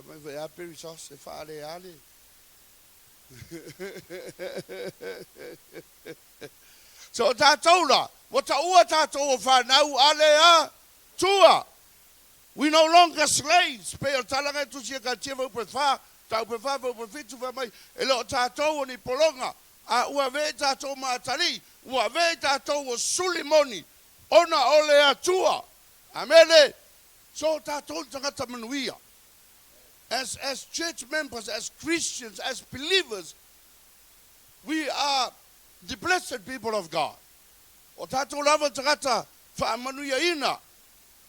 Fai mai foi, a Perry Sauce, e faalea le. So o tatou la, ua taua tatou o fanau a le Atua. We no longer slaves, pei o le talaga e tusi e Galatia fuaiupu e 4, mataupu e 4, fuaiupu e 7, fai mai, e le o tatou o ni pologa, a ua avea i tatou ma atalii, ua avea i tatou o suli moni, ona o le Atua. Amene. So o tatou ni tagata manuia. As, as church members, as Christians, as believers, we are the blessed people of God. O tatou lava tagata faamanuiaina.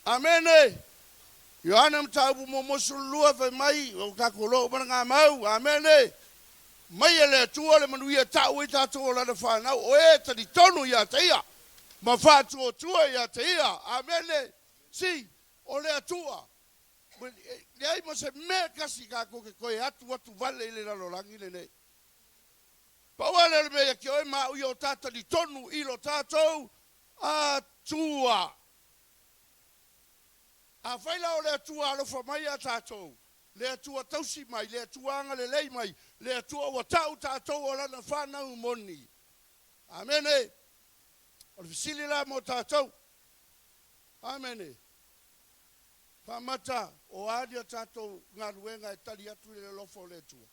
Amene. Ioane Mataupu muamua 12 fai mai, o tatou loa uma na mau. Amene. Mai e le Atua le manuia e ta'u ai tatou o Lana fanau, o e e talitonu ia te Ia ma faatuatua ia te Ia. Amene. See, o le Atua, e leai ma se mea e tasi tatou te toe atu atu vale i le lalolagi lenei. Pau lava lea o le mea ia te oe ma au ia o ta talitonu i lo tatou Atua. Afai la o le Atua alofa mai ia tatou, le Atua tausi mai, le Atua agalelei mai, le Atua ua ta'u tatou o Lana fanau moni. Amene. O le fesili la mo tatou. Amene. Faamata, o a ni a tatou galuega e tali atu i le alofa o le Atua?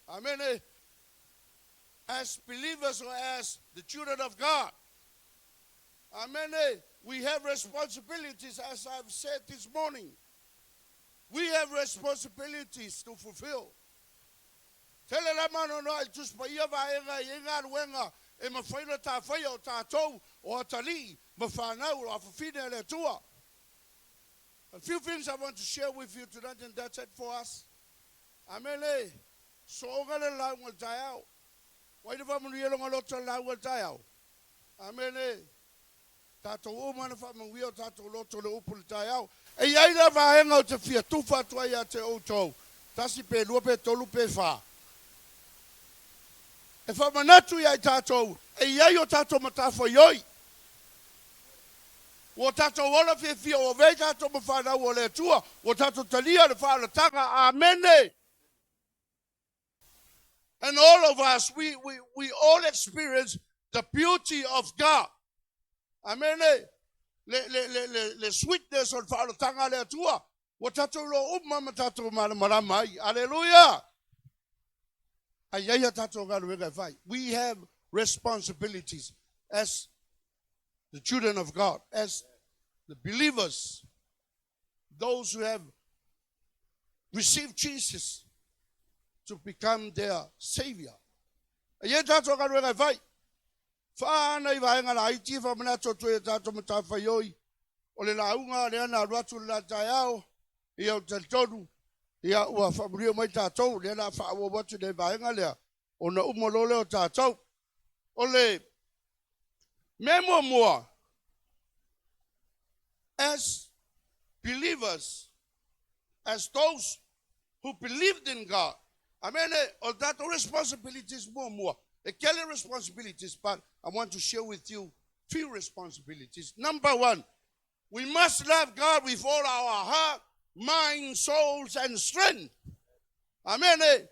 Amene. As believers or as the children of God. Amene. We have responsibilities, as I've said this morning. We have responsibilities to fulfill. Tele la manoanoa i le Tusi Paia vaega e i ai galuega e mafai ona tafaia o tatou o atalii ma fanau o afafine a le Atua. A few things I want to share with you tonight and that's it for us. Amene. Sooga le lauga i le taeao. Ua ai le faamanuia longa loto i le lauga i le taeao. Amene. Tatou uma na faamanuia o tatou loto i le upu i le taeao. E i ai la vaega ou te fia tufa atu ai ia te outou, tasi pe lua pe tolu pe fa, e faamanatu ia i tatou e i ai o tatou matafaioi. Ua tatou ola fiafia ua avea i tatou ma fanau o le Atua, ua tatou talia le faaolataga. Amene. And all of us, we, we, we all experience the beauty of God. Amene. Le, le, le, le, le sweetness o le faaolataga a le Atua. Ua tatou iloa uma ma tatou malamalama ai. Aleluia! Ae i ai a tatou galuega e fai. We have responsibilities as the children of God, as the believers, those who have received Jesus to become their Savior. E i ai tatou galuega e fai. Whaana i vaega laiti e whamanatu atu ai a tatou matafaioi o le lauga lea na alu atu le la taeao, ia ou te talitonu, ia ua faamanuia mai tatou, lea la faaauau atu i le vaega lea, ona uma loa lea o tatou. O le mea muamua, as believers, as those who believed in God, amene, o le tatou responsibilities muamua, e tele responsibilities, but I want to share with you few responsibilities. Number one, we must love God with all our heart, mind, souls and strength. Amene.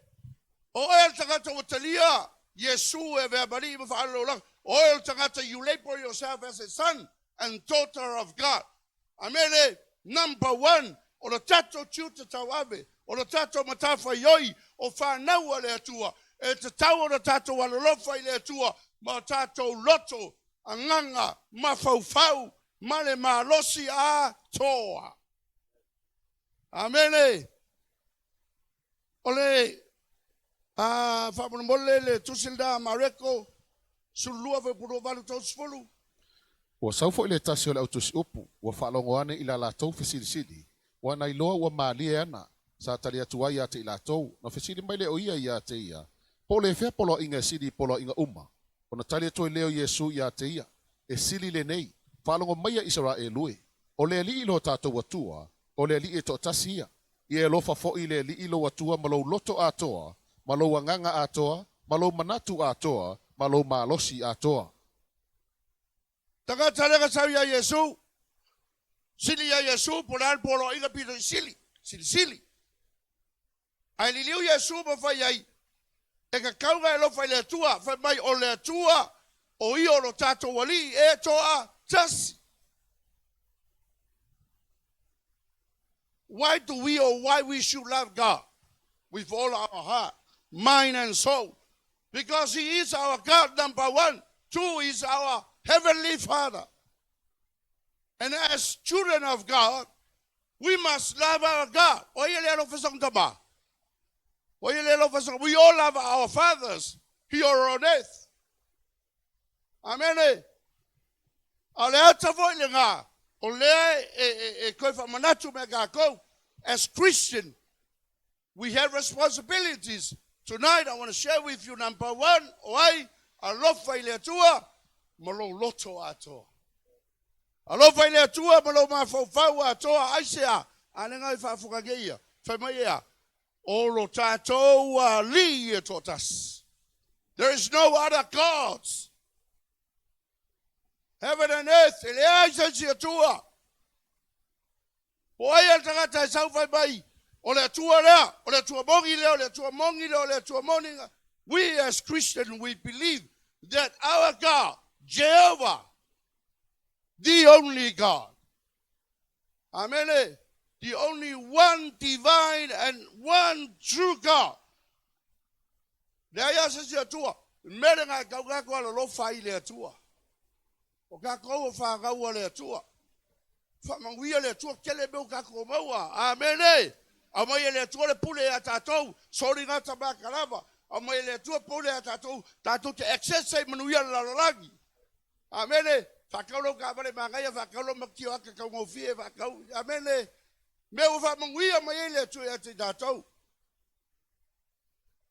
O oe o le tagata ua talia Iesu e avea ma Alii ma Faaololaga. O oe o le tagata you label yourself as a son and daughter of God. Amene. Number one, o le tatou tiute tauave, o le tatou matafaioi, o fanau a le Atua, e tatau ona tatou alolofa i le Atua ma o tatou loto, agaga, mafaufau, ma le malosi atoa. Amene. O le a faamolemole le tusi lena a Mareko 12 fuaiupu 28 30. Ua sau foi le tasi o le autusiupu, ua faalogo ane i la latou fesilisili, ua na iloa ua malie ana, sa tali atu ai ia te i latou, na fesili mai lea o ia ia te ia, Po o le fea poloaiga e sili i poloaiga uma? Ona tali atu ai lea o Iesu ia te ia, E sili lenei, faalogo mai a Isaraelu e, o le Alii lo tatou Atua, o le Alii e toatasi ia. Ia e alofa foi i le Alii lou Atua ma lou loto atoa, ma lou agaga atoa, ma lou manatu atoa, ma lou malosi atoa. Tagata lea na sau ia Iesu, sili ia Iesu po o le a le poloaiga pito i sili, silisili. Ae liliu Iesu ma fai ai, E kakau ga e alofa i le Atua, fai mai o le Atua o ia o lo tatou Alii e toa tasi. Why do we or why we should love God with all our heart, mind and soul? Because He is our God, number one. Two, is our Heavenly Father. And as children of God, we must love our God. O ia le alofa sa tama. O ia le alofa sa. We all love our fathers here on earth. Amen. E. A o le ata foi lena, o lea e, e, e koe whamanatu me kākou. As Christian, we have responsibilities. Tonight, I want to share with you number one, o ai, alofa i le Atua, ma lou loto atoa. Alofa i le Atua ma lou mafaufau atoa, aisea, a le ngai faafofoga nei ia, fai mai ea, o lo tātou Alii e toatasi. There is no other gods. Heaven and earth, e leai se isi Atua. Po ai le tagata e sau fai mai, o le Atua lea, o le Atua moni lea, o le Atua moni lea, o le Atua moni. We as Christians, we believe that our God, Jehovah, the only God, Amen. The only one divine and one true God. Leai a se isi Atua. Mele ngai kau kako alolofa i le Atua. O kākou o fanau a le Atua. Faamanuia le Atua tele mea o kākou maua. Amene. Aumai e le Atua le pule ia tātou. Soli gata makalava. Aumai e le Atua pule ia tātou. Tātou te access ai manuia le lalolagi. Amene. Faakau lau taavale manaia, faakau lau matio aka taugofie, faakau. Amene. Mea ua faamanuia mai ai le Atua ia te tātou.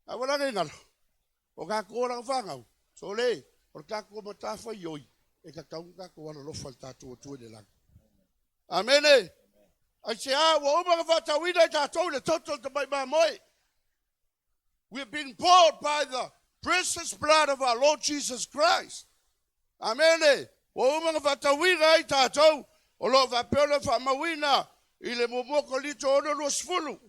A ua lage galo. O kākou o lana fanau, sole, o le kākou matafaioi, e tatau ona tātou alolofa i le tātou Atua i le lagi. Amene. Aisea, ua uma ona faatauina i tātou i le toto o le tamai mamoe. We have been bought by the precious blood of our Lord Jesus Christ. Amene. Ua uma ona faatauina ai tātou, o lo o faapea ona faamauina i le muamua Korinito 6:20.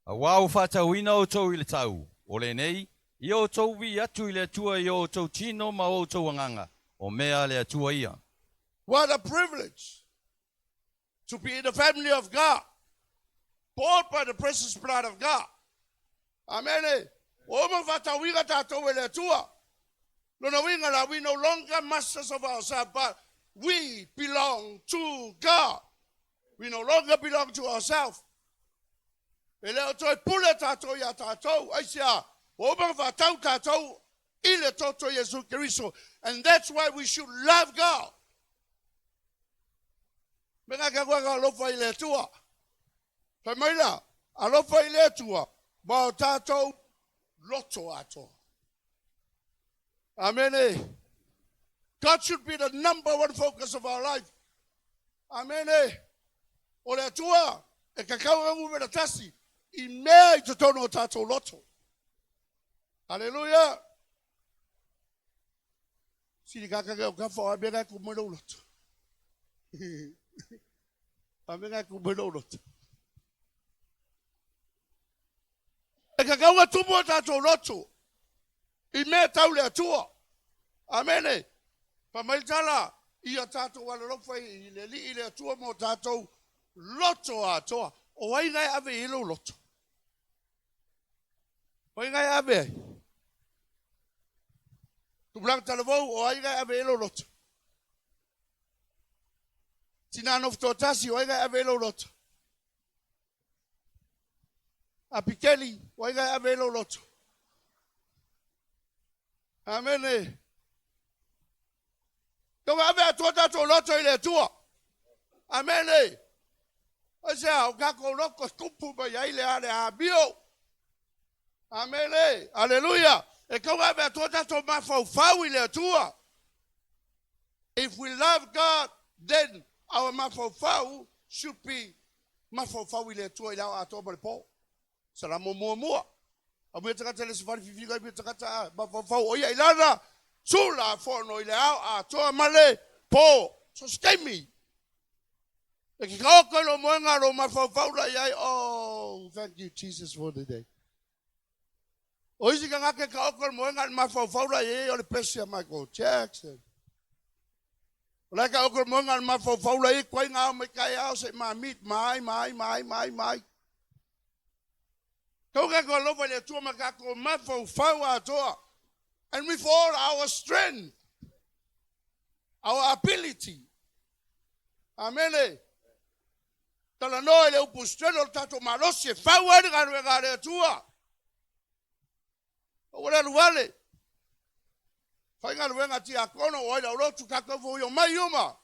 Auā ua faatauina outou i le tau, o lenei, ia outou wī atu i le Atua i o outou tino ma o outou agaga, o mea a le Atua ia. What a privilege to be in the family of God, bought by the precious blood of God. Amene. Ua uma faatauina tātou e le Atua. Lona uiga la, we no longer masters of ourselves, but we belong to God. We no longer belong to ourselves. E le o toe pule tātou iā tātou, aisea, ua uma ona faatau tātou i le toto Iesu Keriso. And that's why we should love God. Me ngā ka koe ka alofa i le Atua. Fai mai la, alofa i le Atua, ma o tātou loto atoa. Amene. God should be the number one focus of our life. Amene. O le Atua e kakau e numera tasi i mea i totonu o tātou loto. Haleluia. Sili kaka o ka wha mea ku mai loto. A mea ku mai loto. E kakau tumu o tātou loto. I mea tau le Atua. Amene. Fai mai le tala, ia tātou alolofa i le Alii le Atua ma o tātou loto atoa. O ai na e ave i ai lou loto? O ai na e ave ai? Tupulaga talavou, o ai na e ave ai lou loto? Tina nofo toatasi, o ai na e ave ai lou loto? Apikeli, o ai na e ave ai lou loto? Amene. Tau ave atoa tātou loto i le Atua. Amene. Aisea, o kākou loto tupu mai ai le a le amio. Amene. Aleluia. E tau ave atoa tātou mafaufau i le Atua. If we love God, then our mafaufau should be mafaufau i le Atua i le ao atoa ma le pō. Salamo muamua. Aumai tagata le sefali fifiga ai tagata a mafaufau o ia i lana Tulafono i le ao atoa ma le pō. So se taimi e ke kaoka i lou moega lou mafaufau la i ai, oh, thank you Jesus for the day. O isi tagata e taoto i le moega i le mafaufau la i ai o le pese a Michael Jackson. O la e taoto i le moega i le mafaufau la i ai tuai na ao mai taeao se i ma meet ma ai ma ai ma ai ma ai ma ai. Tau tatou alofa i le Atua ma tatou mafaufau atoa. And with all our strength, our ability. Amene. Talanoa i le upu strength o le tatou malosi e fau ai le galuega a le Atua. Aua le alu ale. Faigaluega tiakono o ai lau lotu tatou foi o mai uma.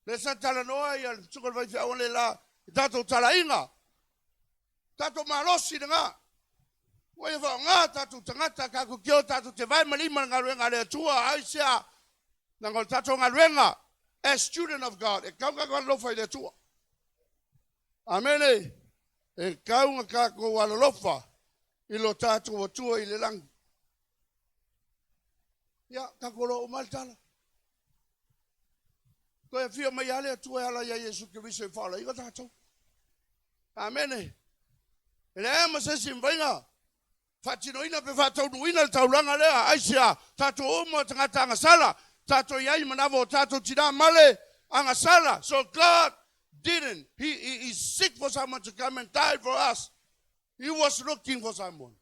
Le sa talanoa ia le suka le faifeau le la i tatou talaiga. Tatou malosi lena. Ua ia faaaoga tatou tagata, tatou te o tatou te vae ma lima i le galuega a le Atua. Aisea? Leaga o le tatou galuega as student of God, e tatau ona tatou alolofa i le Atua. Amene. E tatau ona tatou alolofa i lo tatou Atua i le lagi. Ia, tatou iloa uma lava le tala. Toe afio mai lava le Atua e ala ia Iesu Keriso e faaolaina tatou. Amene. E leai ma se isi mafaiga faatinoina pe faataunuuina le taulaga lea. Aisea? Tatou uma o tagata agasala, tatou i ai manava o tatou tina ma le agasala. So God didn't, he is seek for someone to come and die for us. He was looking for someone.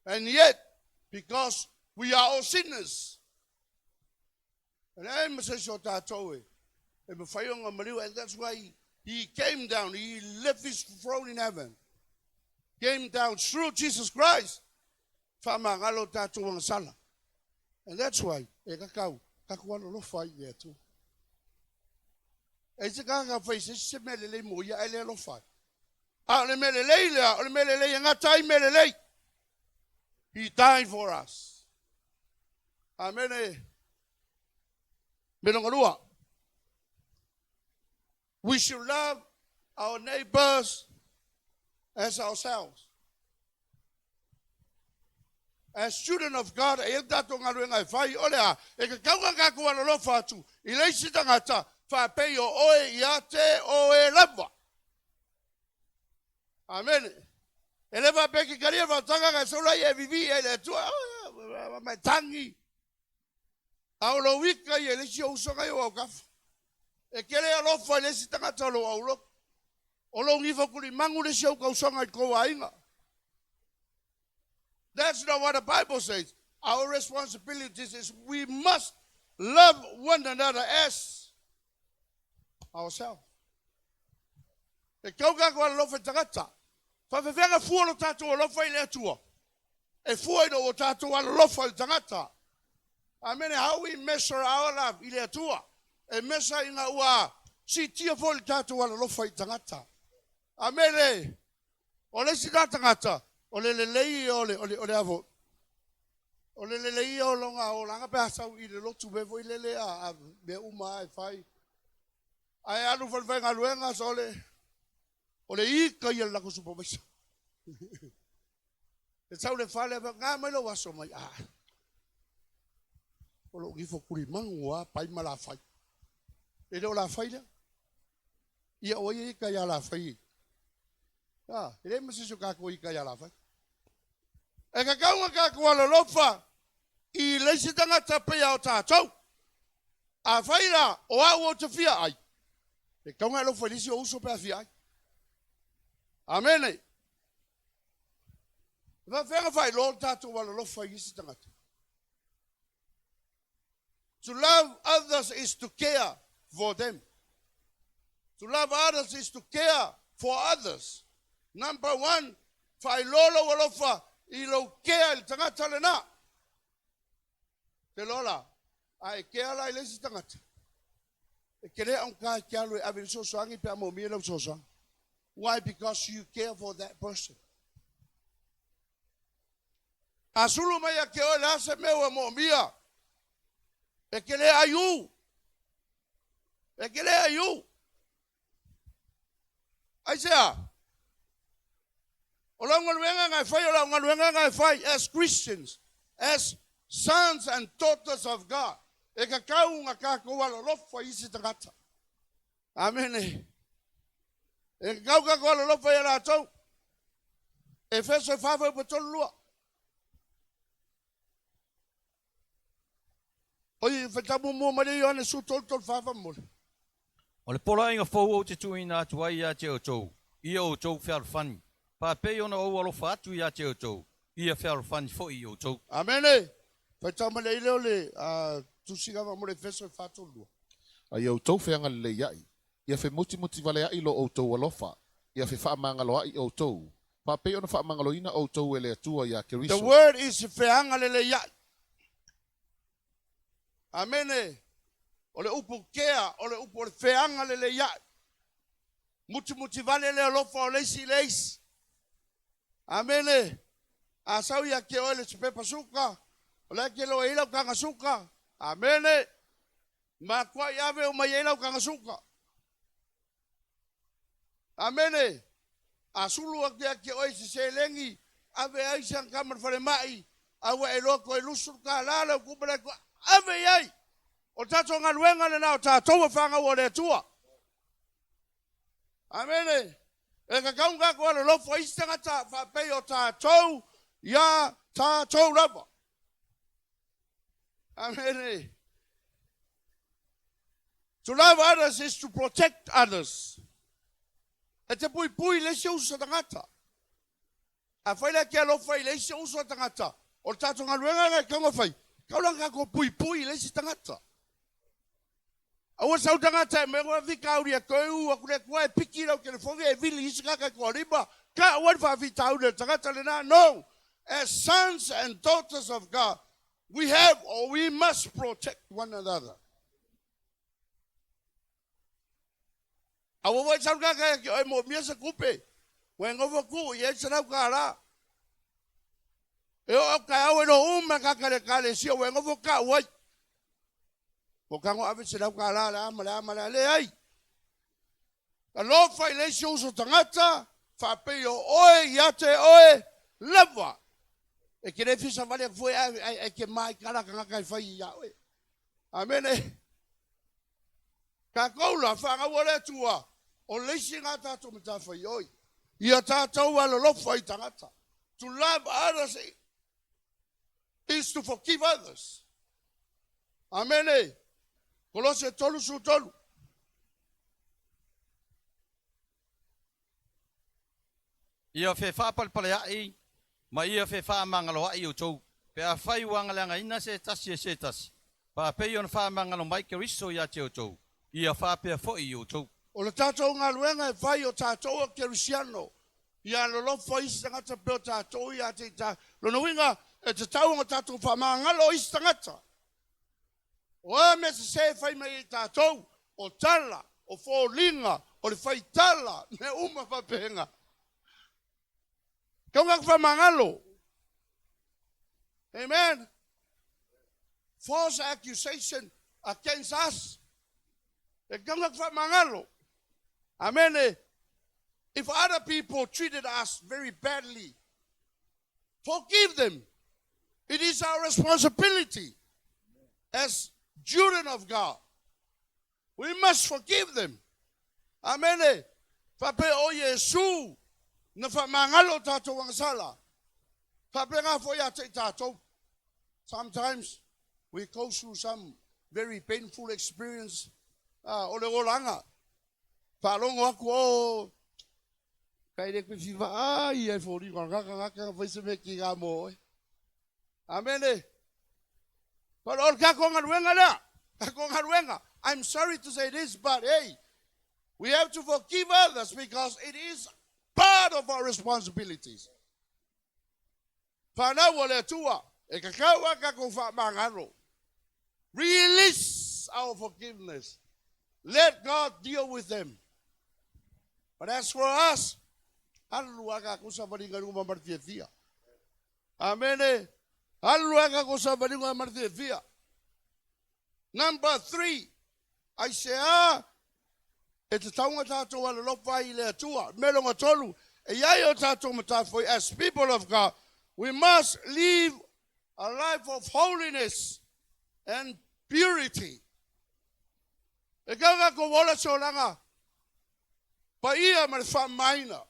And yet, because we are all sinners, e leai ma se isi o tatou e e mafai ona maliu, and that's why he came down, he left his throne in heaven, came down through Jesus Christ, faamagalo tatou agasala. And that's why e kakau, tatou alolofa ai i le Atua. E se tagata fai se isi se mea lelei mo ia ae le alofa ai. A o le mea lelei lea, o le mea lelei e gata ai mea lelei. He died for us. Amene. Mea lona lua. We should love our neighbors as ourselves. As children of God, e i ai le tatou galuega e fai, o le a? E tatau ona tatou alolofa atu i le isi tagata faapei o oe ia te oe lava. Amene. E le faapea e te talia le faautaga na e sau la ia e vivii ai i le Atua, ma e tagi. A o lou ika ia i le isi ou usoga ia ua autafa. E te le alofa i le isi tagata o lou aulotu. O lou gifo tulimagu le isi ou tausoga i tou aiga. That's not what the Bible says. Our responsibility is we must love one another as ourselves. E tatau tatou alolofa i tagata. Faafefea fua lo tatou alofa i le Atua? E fua ina ua tatou alolofa i le tagata. Amene. How we measure our love i le Atua? E measure ina ua siitia foi le tatou alolofa i tagata. Amene. O le isi la tagata, o le lelei ia o le, o le, o le a foi? O le lelei ia o lona olaga pe a sau i le lotu mea foi lele a, a mea uma lava e fai. Ae alu foi i le faigaluega, sole, o le ika ia o le latou supervisor. E sau le fale, na mai lou aso mai. Ah, o lou gifo tulimagu a pai ma lafai. E le o lafai lea. Ia o ai e ika ia lafai. Ah, e leai ma se isi o tatou e ika ia lafai. E tatau ona tatou alolofa i le isi tagata pei a o tatou. Afai la o au ou te fia ai, e tatau ona e alofa i le isi ou uso pe a fia ai. Amene. E faapefea ona faailoa le tatou alolofa i isi tagata? To love others is to care for them. To love others is to care for others. Number one, faailoa lou alofa i lou care i le tagata lena. Te iloa la, a e care la i le isi tagata, e te le augata e te alu e ave i le fesoasoani pe a moomia lau fesoasoani. Why? Because you care for that person. A sulu mai ia te oe le a se mea ua moomia, e te le aiu. E te le aiu. Aisea? O lau galuega na e fai, o lau galuega na e fai as Christians, as sons and daughters of God. E tatau ona tatou alolofa i isi tagata. Amene. E tatau tatou alolofa ia latou. Efeso e 4 fuaiupu 32. Oi, faitau muamua mai le Ioane 13 3 faamolemole. O le poloaiga fou ou te tuuina atu ai ia te outou, ia outou fealofani. Faapei ona ou alofa atu ia te outou, ia fealofani foi outou. Amene. Faitau mai le ile o le tusiga mo le Efeso e 4:32. A ia outou feagaleleiaʻi, ia femutimutivaeaʻi lo outou alofa, ia fefaamagaloaʻi outou, faapei ona faamagaloina outou e le Atua iā The Keriso. word is feagalelei. Amene. O le upu kea, o le upu o le feagalelei. Mutimutivale le alofa o le isi le isi. Amene. A sau ia ke oe le sepepa suka, o le ke lo e lau kanga suka. Amene. Ma kua i ave o mai e lau kanga suka. Amene. A sulu atu ia ke oe se selengi, ave ai se angama le fale mai, aua e loa koe lusu ka la lau kupa le koe, ave i ai. O tātou galuega lena o tātou e whangau o le Atua. Amene. E ka kaunga ko ala lofo isi tangata whapei o tātou ia tātou lava. Amene. To love others is to protect others. E te pui pui le isi uso tangata. A whai le ke alofa i le isi uso tangata. O le tātou galuega ngai kaunga whai. Kaulanga ko pui pui le isi tangata. Aua sau tangata e mea fika uri e koe u aku le kua e piki lau telefoni e vili isi kaka ko lima. Ka ua wha uri tangata le na. No. As sons and daughters of God, we have or we must protect one another. Aua wai sau kaka ki oi mo mia sa kupe. Wai ngofa ku i e sa ka la. E o ka au e no uma kaka le kale si o wai ngofa ka wai. Ko kango ave se lau ka la la ama la ama la le ai. Alofa i le isi uso tangata, whaapei o oe, ia te oe, lava. E ke le fisa vale aku foi ai ke mai kala ka ngaka i whai ia oe. Amene. Ka koula, whaangau o le Atua, o le isi ngā tātou me tā whai oi. Ia tātou alolofa i tangata. To love others is to forgive others. Amene. Kolose 3:13. Ia fefaapalepaeaʻi ma ia fefaamagaloaʻi outou. Pe afai ua agaleagaina se tasi e se tasi. Faapei ona faamagalo mai Keriso ia te outou. Ia faapea foʻi outou. O le tātou galuega e fai o tātou o Kerisiano. Ia lolofa isi tagata pe o tātou ia te ta. Lona uiga e te tau o tātou whamangalo isi tagata. O a me se se fai mai i tātou, o tala, o fōlinga, o le whai tala, me uma whapenga. Kaunga whamangalo. Amen. False accusation against us. E kaunga whamangalo. Amen. If other people treated us very badly, forgive them. It is our responsibility as children of God. We must forgive them. Amen. Faapea o Iesu na faamagalo tatou agasala. Faapea foi ia te tatou. Sometimes we go through some very painful experience. O le olaga. Faalogo aku o kai le kui fiva ai ai fori ngaka ngaka fai se me ki ga mo. Amen. But o ka ko galuega lea. Ka ko galuega. I'm sorry to say this, but hey, we have to forgive others because it is part of our responsibilities. Whanau o le Atua, e kakau a ka ko whaamangaro. Release our forgiveness. Let God deal with them. But as for us, alu aka ko sa valinga runga martia fia. Amen. Alu aka ko sa valinga martia fia. Number 3, I say, e te taunga tātou alolofa i le Atua. Melonga tolu, e iai o tātou matafoi, as people of God, we must live a life of holiness and purity. E kanga ko wala solanga, pa ia ma le whaamaina.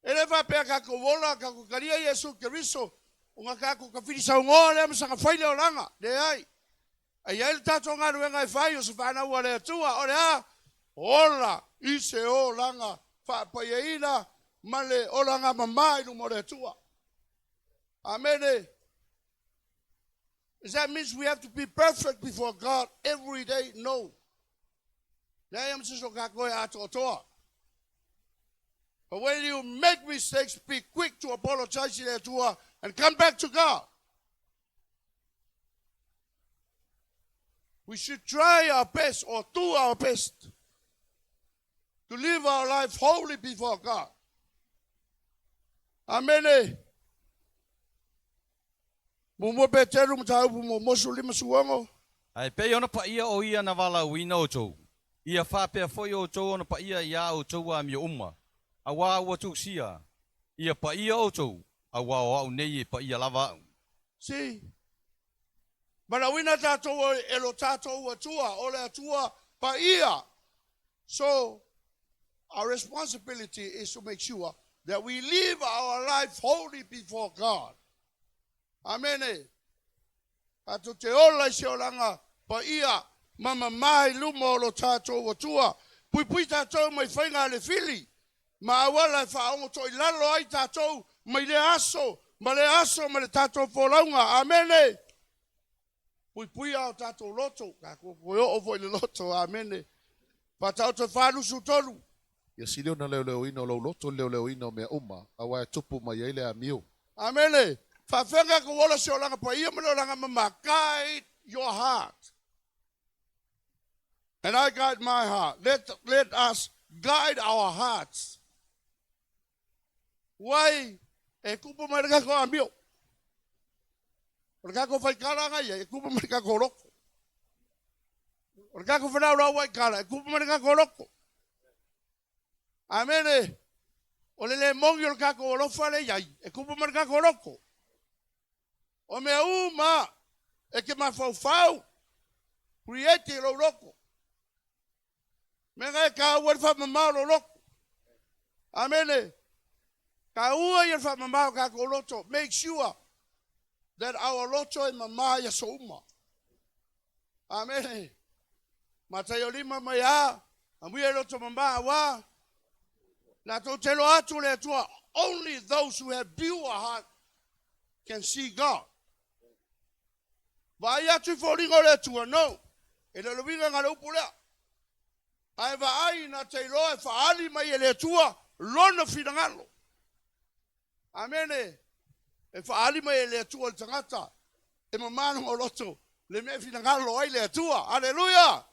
E le whapea ka ko wola, ka ko karia Iesu Keriso, o ngā ka ko ka whiri saungoa lea masanga whaile o langa, le ai. E i ai le tatou galuega e fai o se fanau a le Atua, o le a? Ola i se olaga faapaiaina ma le olaga mamā i luma o le Atua. Amene. Does that mean we have to be perfect before God every day? No. Leai ma se isi o tatou e atoatoa. But when you make mistakes, be quick to apologize i le Atua and come back to God. We should try our best or do our best to live our life holy before God. Amene. Muamua Peteru mataupu muamua 16. Ae pei ona paia o ia na valaauina outou, ia faapea foi outou ona paia iā outou amio uma, auā ua tusia, Ia paia outou, auā o au nei e paia lava au. See? Valaauina tatou e lo tatou Atua, o le Atua paia. So, our responsibility is to make sure that we live our life holy before God. Amene. Tatou te ola i se olaga paia ma mamā i luma o lo tatou Atua. Puipui tatou mai faiga a le fili ma auala e faaogo toilalo ai tatou mai lea aso ma lea aso ma le tatou folauga. Amene. Puipuia o tatou loto, tatou toe oo foi i le loto. Amene. Faataoto e 43. Ia sili ona leoleoina o lou loto i le leoleoina o mea uma, auā e tupu mai ai le amio. Amene. Faafeaga tatou ola se olaga paia ma le olaga mamā. Guide your heart. And I guide my heart. Let us guide our hearts. Wai e kupu mai le kako amio. O le kako whaikara ngai e kupu mai le kako roko. O le kako whanau rau waikara e kupu mai le kako roko. Amene. O le le mongi o le kako alofa le iai e kupu mai le kako roko. O mea uma e ke mafaufau create i lou loko. Mea ngai ka ua le whamamao lo loko. Amene. Ka ua ia le whamamao ka ko loto. Make sure that our loto e mama ia so uma. Amene. Mataio lima mai a, amuia i loto mama wa. La tou te loa atu le Atua. Only those who have pure heart can see God. Vaai atu i foliga o le Atua, no. E le o le uiga nga le upu lea. Ae vaai na te iloa e faali mai e le Atua lona finagalo. Amene. E faali mai e le Atua le tagata e mamalo o loto le mea e finagalo ai le Atua. Aleluia!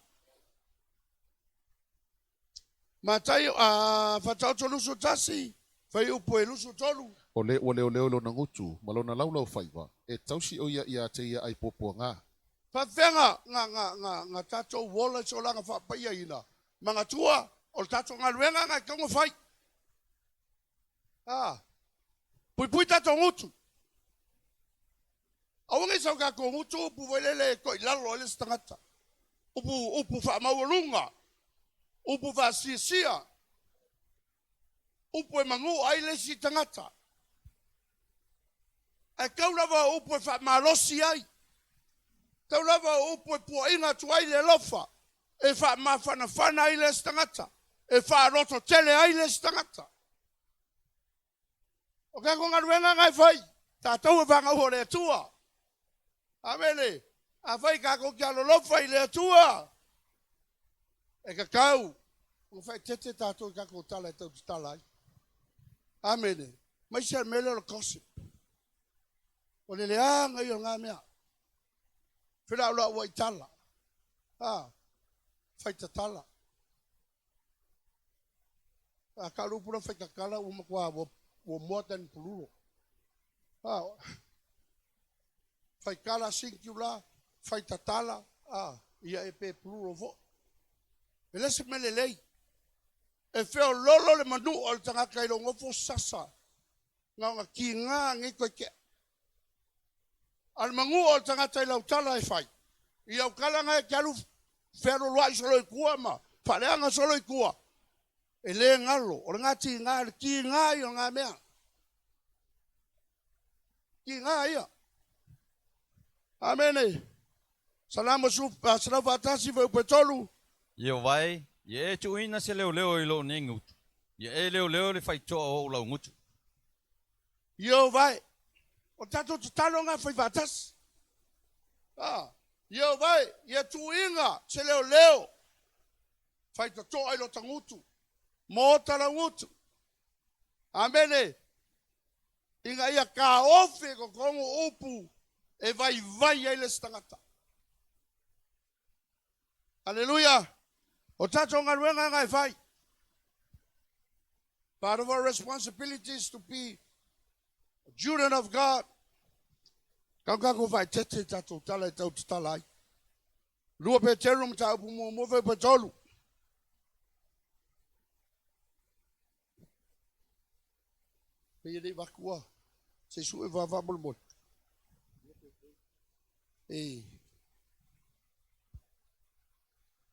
Mataio, a Faataoto 21, fuaiupu e 23. O le ua leoleo lona gutu ma lona laulaufaiva, e tausi o ia iā te ia ai puapuagā. Faafeaga nga nga nga nga tatou ola i solaga faapaiaina magatua o le tatou galuega nga e tau fai. Ah, puipui tatou gutu. Aua nei sau tatou gutu upu foi lele e toilalo ai le isi tagata. Upu upu faamaualuga, upu faasiasia, upu e manu'a ai le isi tagata. Ae tau lava o upu e faamalosi ai, tau lava o upu e puaina atu ai le alofa, e faamafanafana ai le isi tagata, e faalototele ai le isi tagata. O tatou galuega na e fai, tatou e fanau o le Atua. Amene. Afai tatou te alolofa i le Atua, e tatau ona faaeteete tatou i tatou tala e tautatala ai. Amene. Mai se mea lea o le gossip. O le leaga ia o lena mea. Felaulau ai tala. Ah, faitatala. A ka le upu la faitatala ua matua ua more than plural. Ah, faitala singular, faitatala, ah, ia e pe plural foi. E le se mea lelei. E feololo le manu o le tagata i lou nofo sasa. Na ona tiga nei toe tea. A le manu o le tagata i lau tala e fai. I au tala na e te alu fealoloai solo i tua ma faaleaga solo i tua. E le galo, o le ngā tiga, le tiga ia o ngā mea. Tiga ia. Amene. Salamo 101 fuaiupu e 3. Ieova e, ia e tuuina se leoleo i lou nei gutu, ia e leoleo le faitoa o ou laugutu. Ieova e, o tatou tatalo lena fai faatasi. A, Ieova e, ia tuuina se leoleo faitotoa i lota gutu, ma ota laugutu. Amene. Ina ia taofi i totonu upu e vaivai ai le isi tagata. Aleluia. O tatou galuega lena e fai. Part of our responsibility is to be children of God. Kau kako faaeteete i tatou tala e tau tatala ai. 2 Peteru mataupu 1 fuaiupu e 3. Pei e le i vatua. Se i sue faamolemole. E.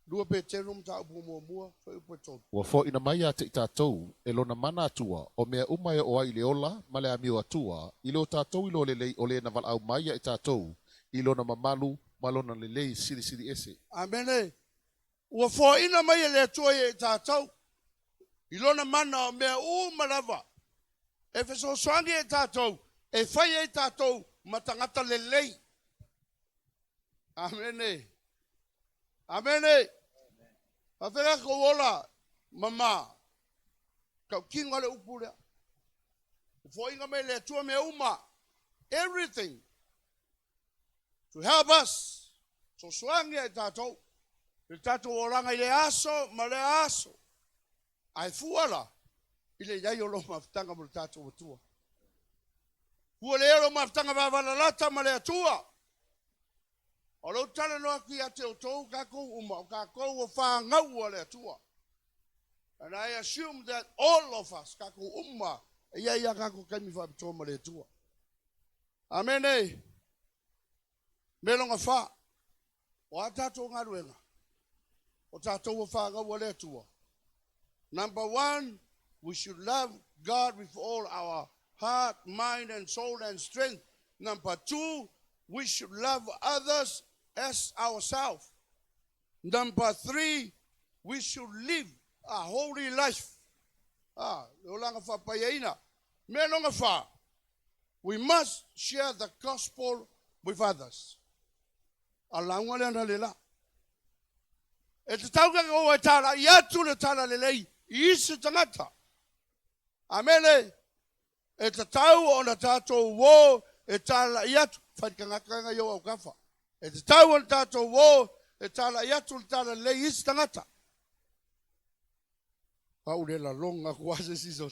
2 Peteru mataupu 1 fuaiupu e 3. Ua foaina mai ia te i tatou e lona mana Atua o mea uma e oo ai i le ola ma le amio Atua i lo tatou iloa lelei o le na valaau mai ia i tatou i lona mamalu ma lona lelei silisili ese. Amene. Ua foaina mai e le Atua ia i tatou i lona mana o mea uma lava e fesoasoani e tatou e fai ai tatou ma tagata lelei. Amene. Amene. Faafetai kou ola mama. Tautino le upu lea. Foaina mai le Atua mea uma. Everything. To help us. Sosoagi ai tatou. Le tatou olaga i le aso ma le aso. Ae fua la i le iai o lo mafutaga mo le tatou Atua. Fua le o lo mafutaga vavalalata ma le Atua. O lou talanoa atu ia te outou kakou uma o kakou o whāngau a le Atua. And I assume that all of us, kakou uma, ia ia kakou kaimi whaapitoa ma le Atua. Amene. Me longa wha. O a tātou galuega. O tātou o whāngau a le Atua. Number one, we should love God with all our heart, mind, and soul and strength. Number two, we should love others as ourselves. Number three, we should live a holy life. Ah, le olaga faapaiaina. Mea longa fa. We must share the gospel with others. A lauga le ana le la. E te tau ka o e tala i atu le tala lelei i isi tagata. Amene. E te tau o na tātou o e tala i atu. Whaikangaka nga iau au kafa. E te tau o na tātou o e tala i atu le tala lelei i isi tagata. Pau le la longa kuase siso.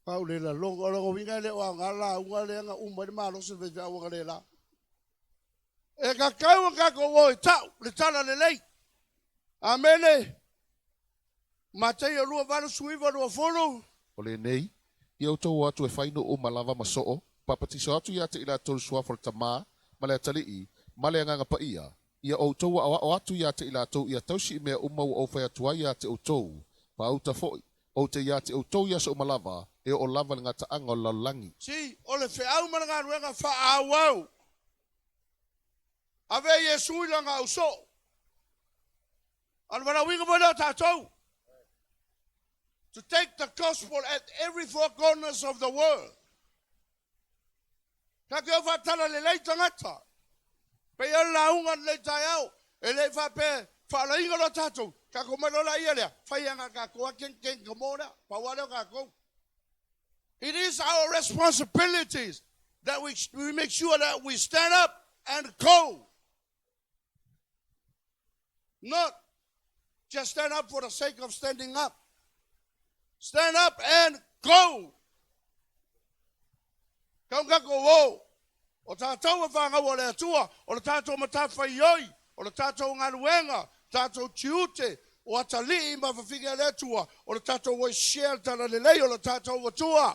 Pau le la longa. O longa winga le o ngā la unga le nga uma le malo se ve au le la. E ka kau ka ko o e tau le tala lelei. Amene. Mataio 28 20. O lenei, ia outou o atu e fai nuu uma lava ma soo, papatiso atu ia te i latou i le suafa o le Tamā, ma le Atalii, ma le Agaga Paia, ia outou aoao atu ia te i latou ia tausi i mea uma ua ou fai atu ai ia te outou, paauta foi, ou te ia te outou i aso uma lava, e oo lava i le gataaga o le lalolagi. Si, o le feau ma le galuega faaauau. Ave Iesu i lana ausoo. A le valaauina foi lea o tatou. To take the gospel at every four corners of the world. Ka ke o whaatala le lei tagata. Pe ia lauga le lei taeao. E le whape whaalainga lo tātou. Ka ko mai lola ia lea. Whai anga ka koa ken ken ka mō lea. Paua leo ka kou. It is our responsibilities that we make sure that we stand up and go. Not just stand up for the sake of standing up. Stand up and go. Kaunga ko o. O tātou a whangau o le Atua, o le tātou matawhai oi, o le tātou galuega, tātou tiute, o atalii ma fafine a le Atua, o le tātou oi share tala lelei o le tātou Atua.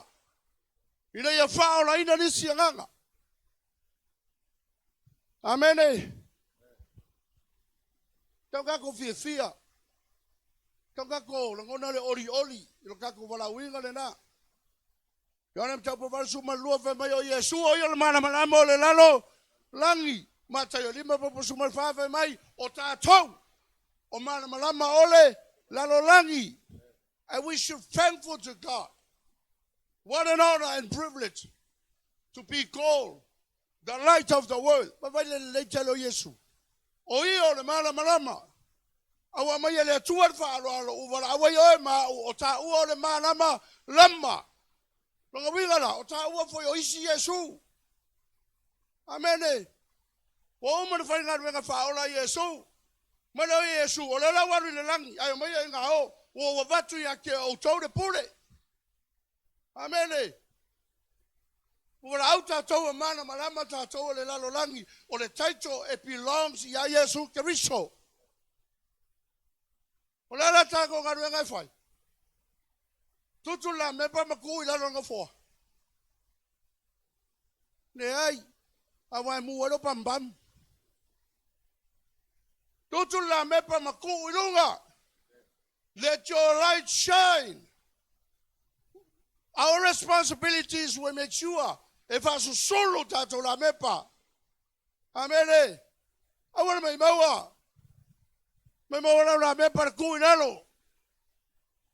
Ina ia faaolaina nisi agaga. Amene. Tau kako fiafia. Tau kako lagona le olioli i lo kako valaauina lena. Ioane mataupu 82 fai mai o Iesu o ia le malamalama o le lalo. lagi. Mataio 5:14 fai mai, o tatou, o malamalama o le lalolagi. And we should thankful to God. What an honor and privilege to be called the light of the world. Ma vai le lelei tele o Iesu. O ia o le malamalama. A ua aumaia e le Atua le faaaloalo, ua valaau ai oe ma au, o taua o le malamalama. Lona uiga la, o taua foi o isi Iesu. Amene. Ua uma ona fai galuega faaola a Iesu. Mai lea o Iesu, o lea la ua alu i le lagi, ae omai ai ga o, ua ou avatu ia te outou le pule. Amene. Ua valaau tatou e malamalama tatou o le lalolagi, o le title e belongs ia Iesu Keriso. O le a la tatou galuega e fai? Tutu le lamepa ma tu i lalo o le nofoa? Leai, aua e mu ai lou pamupamu. Tutu le lamepa ma tuu i luga. Let your light shine. Our responsibility is we make sure e faasusulu tatou lamepa. Amene. Aua le maimaua. Maimaua lau lamepa le tuu i lalo.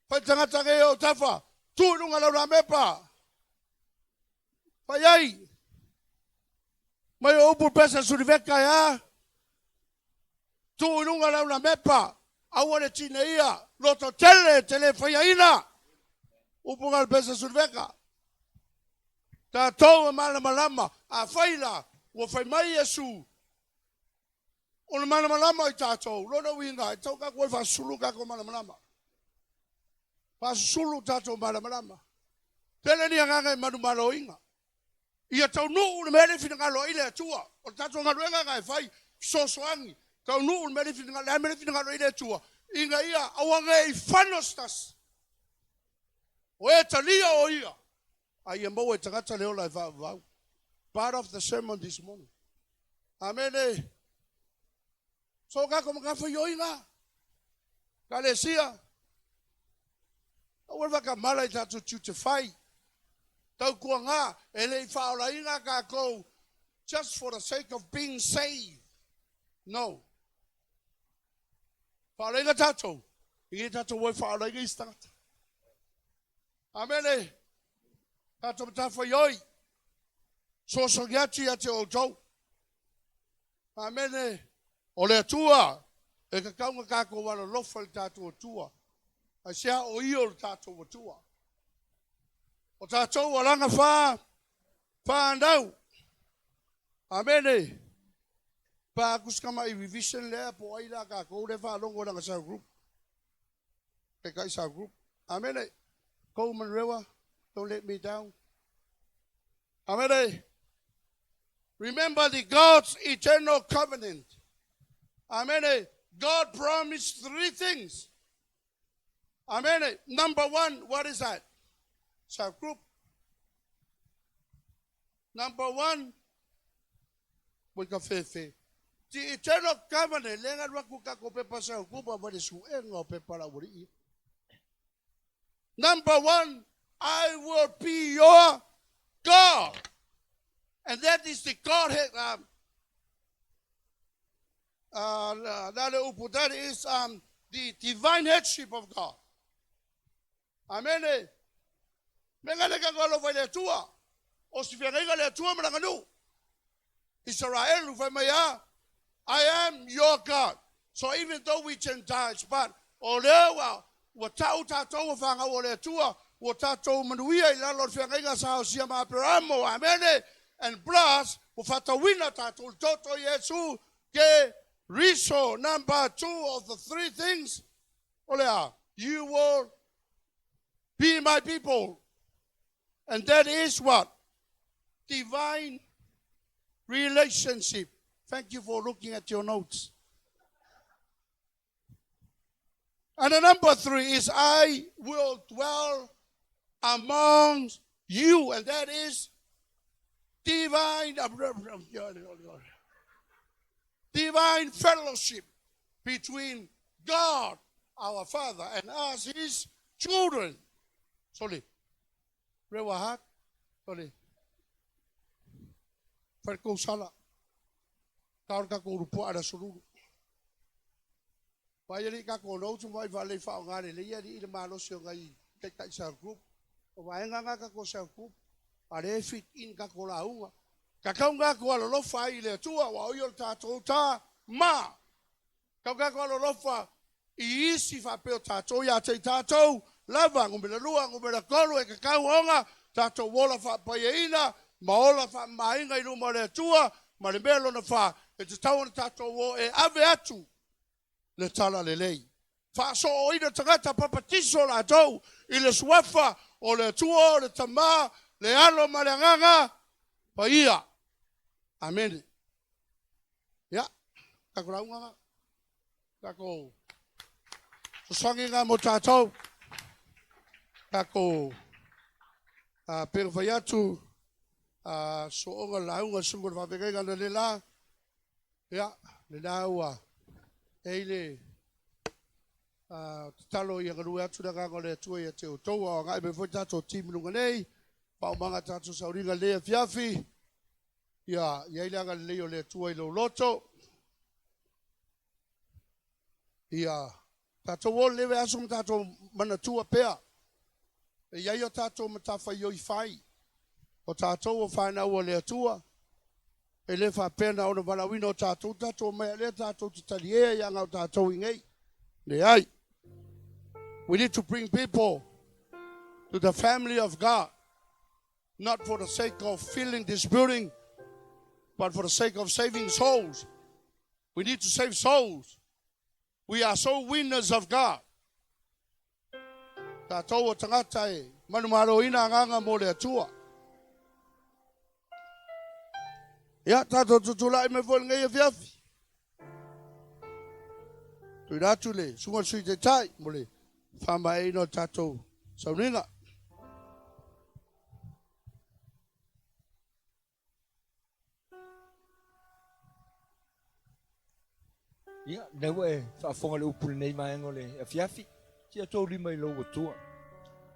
Fai tagata nei o tafa. Tuu i luga lau lamepa. Fai ai. Mai o upu pesa suliveka e a. Tuu i luga lau lamepa. Aua le tineia. Loto tele te le faiaina. Upu na le pesa suliveka. Tatou e malamalama. Afai la, ua fai mai Iesu, o le malamalama i tatou. Lona uiga, e tatau tatou e faasusulu tatou malamalama. Faasusulu tatou malamalama. Tele ni agaga e manumaloina. Ia taunuu le mea lea e finagalo ai le Atua. O le tatou galuega lena e fai, fesoasoani, taunuu le mea lea e finagalo, le a le mea lea e finagalo ai le Atua, ina ia aua ne i fano se tasi. O e talia o ia, a ia maua e tagata le ola e faavavau. Part of the sermon this morning. Amene. So kako matafaioi Ekalesia. Aua le faatamala i tatou tiute fai. Tautuaga e le i faaolaina tatou just for the sake of being saved. No. Faaolaina tatou, ina ia tatou o e faaolaina isi tagata. Amene. Tatou matafaioi. Sosogi atu ia te outou. Amene. O le Atua, e tatau ona tatou alolofa i le tatou Atua. Aisea? O ia o le tatou Atua. O tatou o lana fanau. Amene. Pa atu si tama'i revision lea po o ai la tatou lea faalogo i lana cell group. Taitai cell group. Amene. Go Manurewa, don't let me down. Amene. Remember the God's eternal covenant. Amene. God promised three things. Amene. Number one, what is that? Cell group. Number one, we ka fefe. The eternal covenant, le nga lua ku ka ko pepa cell group, a le suenga o pepa la uri. Number one, I will be your God. And that is the Godhead. That is the divine headship of God. Amene. Me nga le ka alofa i le Atua. O si feagaiga le Atua ma lana nuu. Israel fai mai a, I am your God. So even though we Gentiles, but o lea ua ua tau tatou o fanau o le Atua, ua tatou manuia i lalo o le feagaiga sa osia ma Aperamo. Amene. And plus, ua faatauina tatou i le toto o Iesu Keriso. Number two of the three things, o le a? You will be my people. And that is what? Divine relationship. Thank you for looking at your notes. And the number three is I will dwell among you. And that is divine fellowship between God, our Father, and us, His children. Sorry. Rewa hat. Sorry. Wharekou sala. Tao le tatou ulupuaa i le Aso Lulu. Vaai alii tatou notes ma vaai faalelei faaaoga lelei alii le malosi o nai taitai cell group. O vaega na tatou cell group, a lea e fit in tatou lauga. Tatau ona tatou alolofa ai i le Atua aua o Ia o le tatou Tama. Tatau ona tatou alolofa i isi faapea o tatou ia te i tatou lava. Numera lua, numera tolu, e tatau ona tatou ola faapaiaina ma ola faamamaina i luma o le Atua. Ma le mea lona fa, e tatau ona tatou o e ave atu le tala lelei. Faasooina tagata papatiso latou i le suafa o le Atua, o le Tama, le Alo ma le Agaga Paia. Amene. Ia, tatou lauga na, tatou fesoasoani na mo tatou. Tatou pei ona fai atu, sooga lauga susuga i le faafeagaiga analeila. Ia, lena ua i ai le tatalo ia galue atu le agaga o le Atua ia te outou, a o agai mai foi le tatou team i luga nei, faaumaga tatou sauliga i lenei afiafi. Ia i ai le agalelei o le Atua i lou loto. Ia tatou o lenei vaiaso ma tatou manatua pea, e i ai o tatou matafaioi fai, o tatou o fanau a le Atua, e le faapea na ona valaauina o tatou, tatou omai a lea tatou te taliē ia na o tatou i inei. Leai. We need to bring people to the family of God, not for the sake of filling this building, but for the sake of saving souls. We need to save souls. We are soul winners of God. Tatou o tagata e manumaloina agaga mo le Atua. Ia, tatou tutulai mai foi lenei afiafi. Tuuina atu le susuga i le Sui Taitai mo le faamaeaina o le tatou sauniga. Ia, lea ua e faafofoga i le upu i lenei vaega o le afiafi, tia outou lima i lou Atua.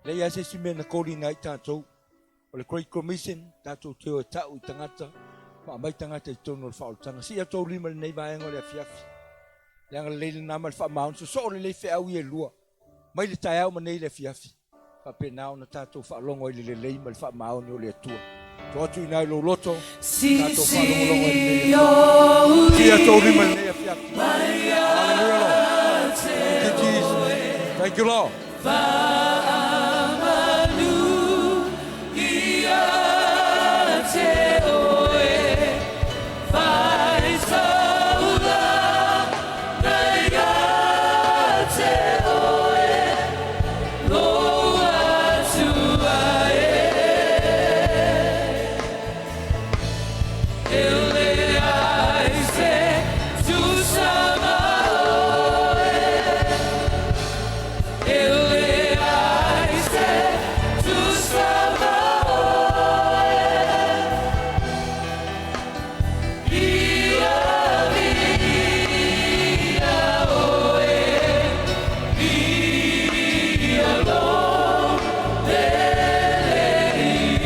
Leai lava se isi mea na koliina ai tatou. O le Great Commission, tatou te o e tau i tagata ma aumai tagata i totonu o le faaolataga. Sii outou lima i lenei vaega o le afiafi. Le agalelei lena ma le faamaoni, sosoo lelei feau ia e lua, mai le taeao ma nei le afiafi. Faapena ona tatou faalogo ai i le lelei ma le faamaoni o le Atua. Tuu atu i ina i lou loto, tatou faalogologo ai i lenei afiafi. Sii outou lima i lenei afiafi. Hallelujah, Lord. Thank you, Jesus. Thank you, Lord.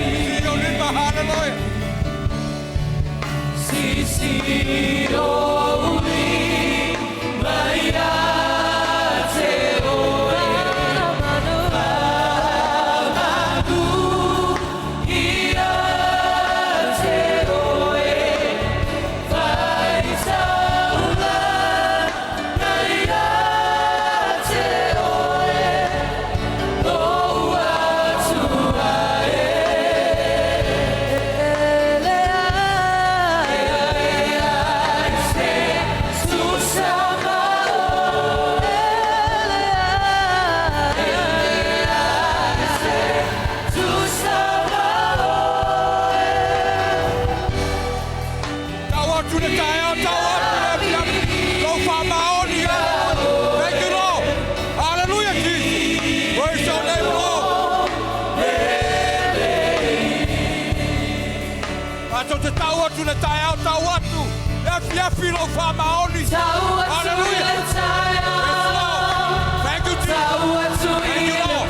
Sii ou lima, hallelujah. Tau atu le taeao, tau atu le afiafi, lou faamaoni ia. Thank you, Lord. Hallelujah, Jesus. Praise your name, Lord. Tatou te tau atu le taeao, tau atu le afiafi lou faamaoni. Hallelujah. Yes, Lord. Thank you, Jesus. Thank you, Lord.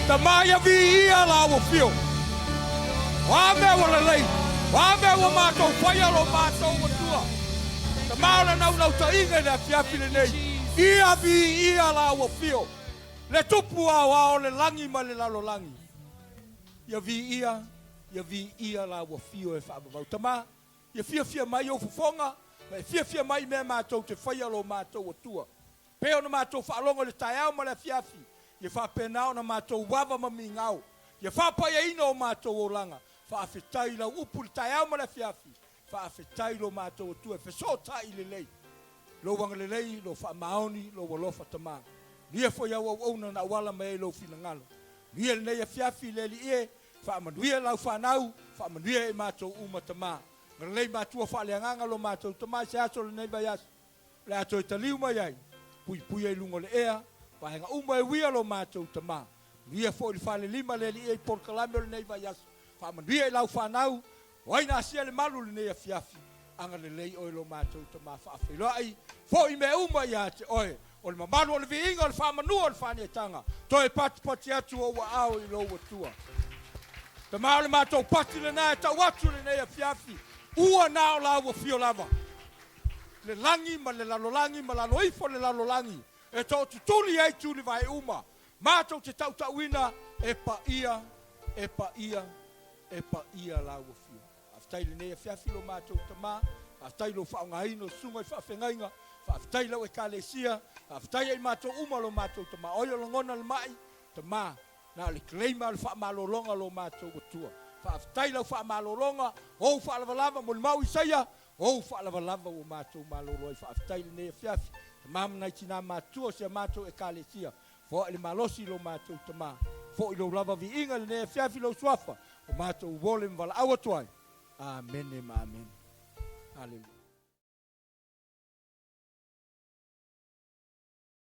Tama ia viia la ua afio. O a mea ua lelei, o a mea ua matou faia lo matou Atua. Tama o le naunautaiga i le afiafi lenei, ia viia la ua afio, le Tupu aoao o le lagi ma le lalolagi. Ia viia, ia viia la ua afio e faavavau. Tama, ia fiafia mai ou fofoga, ma e fiafia mai i mea matou te faia lo matou Atua. Pei ona matou faalogo i le taeao ma le afiafi, ia faapena ona matou ava ma migao, ia faapaiaina o matou olaga. Faafetai i lau upu i le taeao ma le afiafi, faafetai lo matou Atua e fesootai lelei. Lou agalelei, lou faamaoni, lou alofa Tama. Manuia foi au auauna na auala mai ai lou finagalo. Manuia lenei afiafi i le Alii e, faamanuia lau fanau, faamanuia i matou uma Tama. Agalelei matua faaleagaga lo matou Tama i se aso o lenei vaiaso. O le a toe taliu mai ai, puipuia i luga o le ea, vaega uma e uia lo matou Tama. Manuia foi le falelima le Alii e i polokalame o lenei vaiaso. Faamanuia i lau fanau, o ai na asia le malu i lenei afiafi. Agalelei oe lo matou Tama faafeiloai, foi mea uma ia te oe. O le mamalu o le viiga o le faamanua o le faaniaitaga, toe patipati atu ou aao i lou Atua. Tama o le matou pati lena e tau atu i lenei afiafi, ua na o la ua fio lava. Le lagi ma le lalolagi ma lalo ifo le lalolagi e tootutuli ai tulivae uma, matou te tautauina e paia, e paia, e paia la ua fia. Faafetai i lenei afiafi lo matou Tama, faafetai i lou faaaogaina o susuga i faafeagaiga, faafetai i lau Ekalesia, faafetai ia i matou uma lo matou Tama. Oi o lagona le mai, Tama, na o le claim o le faamalologa lo matou Atua. Faafetai i lau faamalologa, ou faalavalava, molimau Isaia, Ou faalavalava ua matou malolo ai faafetai i lenei afiafi tama ma nai tina matutua o si a matou Ekalesia. Foai le malosi i lo matou tama. Foi lou lava viiga i lenei afiafi lou suafa ua matou uole ma valaau atu ai. Amene ma amene. Aleluia.